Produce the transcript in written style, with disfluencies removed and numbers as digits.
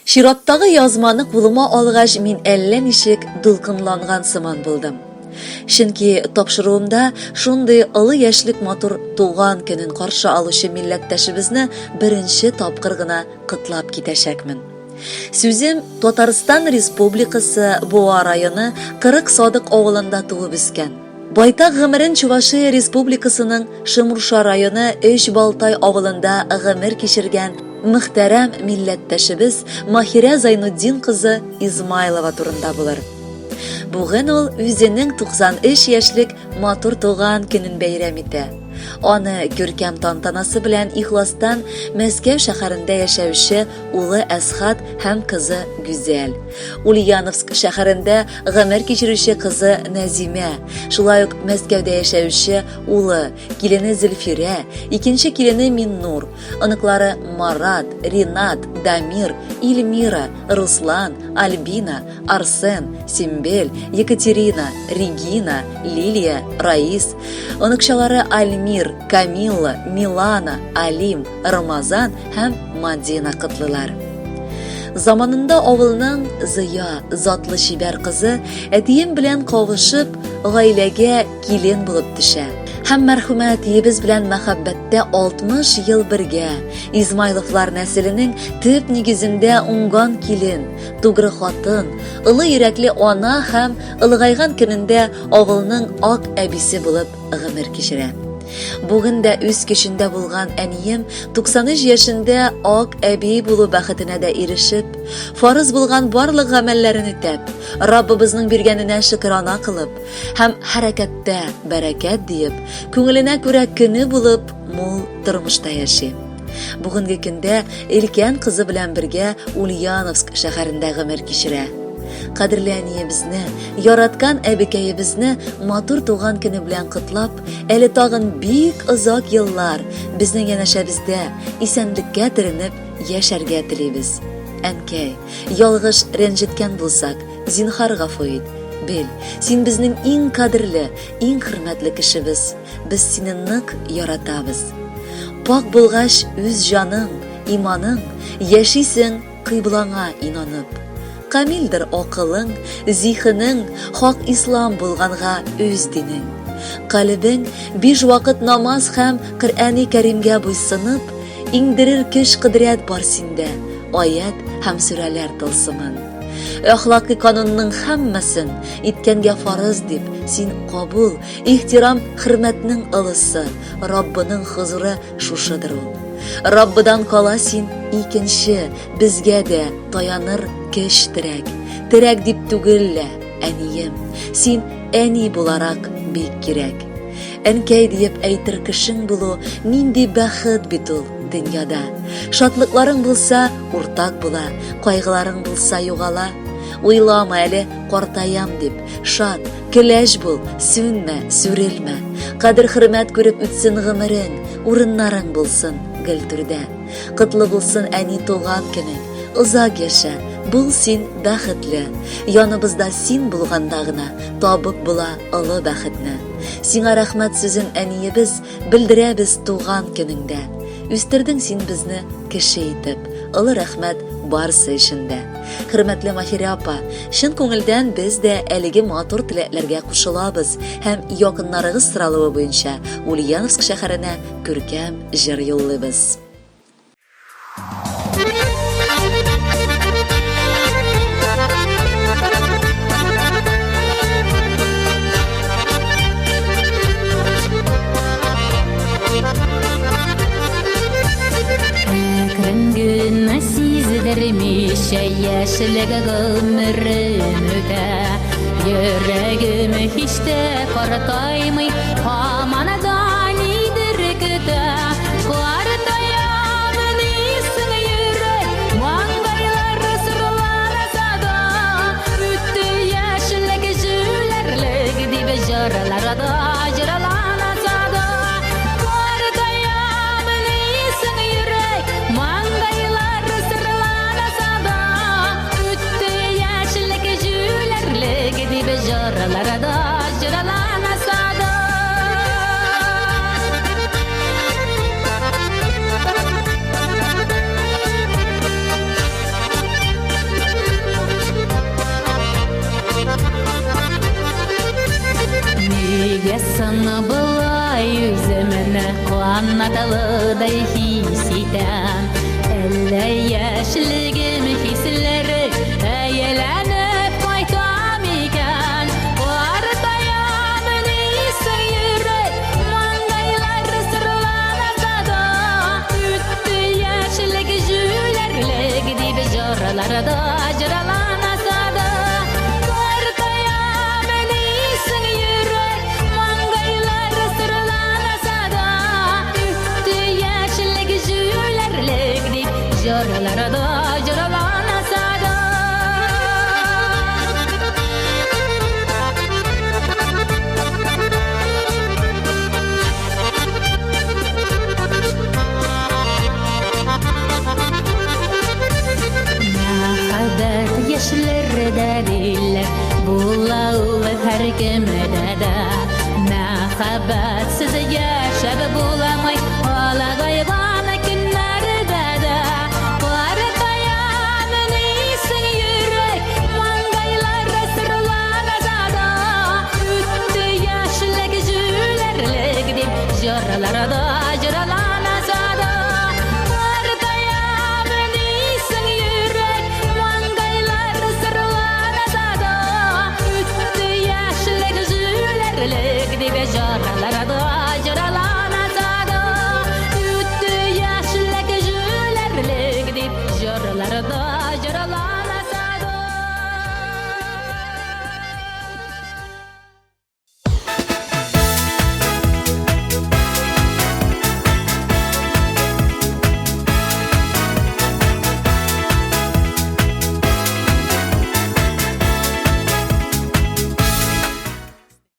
Чираттагы язманы кулыма алгач, мин әллә ничек дулкынланган сыман булдым. Чөнки тапшыруымда шундый олы яшьлек матур туган көнен каршы алучы милләттәшебезне беренче тапкыр гына котлап китәчәкмен. Сүзем Татарстан Республикасы Буа районы 40 Садык авылында туып үскән, Байтак гомерен Чувашия Республикасының Шемурша районы Өч Балтай авылында гомер кичергән мөхтәрәм милләттәшебез Маһирә Зайнутдин кызы Измайлова турында булыр. Бүген ул үзенең 93 яшьлек матур туган көнен бәйрәм итә. Аны күркәм тантанасы белән ихластан Мәскәү шәһәрендә яшәүче улы Әсхат һәм кызы Гүзәл, Ульяновск шәһәрендә гомер кичерүче кызы Нәзимә, шулай ук Мәскәүдә яшәүче улы, килене Зөлфирә, икенче килене Миннур, оныклары Марат, Ринат, Дамир, Ильмира, Руслан, Альбина, Арсен, Симбел, Екатерина, Регина, Лилия, Раис, оныкчалары Альмир, Камилла, Милана, Алим, Рамазан һәм Мадина котлыйлар. Заманында авылның зыя, затлы чибәр кызы әтием белән кавышып, гаиләгә килен булып төшә. Һәм мәрхүмә әтиебез белән мәхәббәттә 60 ел бергә, Измайловлар нәселенең төп нигезендә уңган килен, тугры хатын, олы йөрәкле ана һәм олыгайган көнендә авылның ак әбисе булып гомер кичерә. Бүген дә үз көчендә булган әнием 93 яшендә ак әби булу бәхетенә дә ирешеп, фарыз булган барлык гамәлләрен үтәп, Раббыбызның биргәненә шөкрана кылып һәм хәрәкәттә бәрәкәт диеп, күңеленә күрә көне булып мул тормышта яши. Бүгенге көндә өлкән кызы белән бергә Ульяновск шәһәрендә гомер кичерә. Кадерле әниебезне, яраткан әбекәебезне матур туган көне белән котлап, әле тагын бик озак еллар безнең янәшәбездә исәнлеккә төренеп яшәргә телибез. Әнкәй, ялгыш рәнҗеткән булсак, зинһар гафу ит. Бел, син безнең иң кадерле, иң хөрмәтле кешебез. Без сине нык яратабыз. Пакь булгач үз җаның, иманың, яшисең кыйблаңа инанып. Камилдер акылың, зиһенең, хак ислам булганга үз динең. Калебең биш вакыт намаз һәм Коръәни Кәримгә буйсынып, иңдерер көч-кодрәт бар синдә, аять һәм сүрәләр тылсымын. Әхлакый канунның һәммәсен иткәнгә фарыз дип, син кабул, Ихтирам, хөрмәтнең ылысы, Раббының хозуры шушыдыр ул. Раббыдан кала син икенче, безгә дә таяныр көч терәк. Терәк дип түгел лә, әнием, син әни буларак бик кирәк. Әнкәй диеп әйтер кешең булу нинди бәхет бит ул дөньяда. Шатлыкларың булса, уртак була, кайгыларың булса, югала. Уйлама әле картаям дип, шат, Көләч бул, сүнмә, сүрелмә. Кадер-хөрмәт күреп үтсен гомерең, урыннарың булсын гел түрдә. Котлы булсын әни туган көнең, озак яшә, бул син бәхетле. Яныбызда син булганда гына табып була олы бәхетне. Сиңа рәхмәт сүзен әниебез белдерәбез туган көнеңдә. Үстердең син безне кеше итеп, олы рәхмәт барысы өчен дә. Хөрмәтле Маһирә апа, чын күңелдән без дә әлеге матур теләкләргә кушылабыз һәм якыннарыгыз соралуы буенча Ульяновск шәһәренә күркәм җыр юллыйбыз. Әкрен генә сиздермичә яшьлек гомерем үтә. Йөрәгем һич тә картаймый, һаман да нидер көтә. Картаям дисең йөрәк, маңгайлар сырланса да, үтте яшьлек җүләрлек дип җырларда җырланса да. Картаям дисең йөрәк, маңгайлар сырланса да, үтте яшьлек җүләрлек дип җырларда җырланса да. Талыдай хис итәм. Әллә яшьлегем хисләре әйләнеп кайта микән? Картаям дисең йөрәк, маңгайлар сырланса да, үтте яшьлек җүләрлек дип җырларда җырланса да. Картаям дисең йөрәк, маңгайлар сырланса да, үтте яшьлек җүләрлек дип җырларда җырланса да. Мәхәббәт яшьләрдә диләр, була ул һәркемдә дә. Мәхәббәтсез яшәп буламый алагайган көннәрдә дә. Картаям дисең йөрәк, маңгайлар сырланса да, үтте яшьлек җүләрлек дип җырларда җырланса да. Картаям дисең йөрәк, маңгайлар сырланса да, үтте яшьлек җүләрлек дип җырларда җырланса да. Үтте яшьлек җүләрлек дип җырларда җырланса.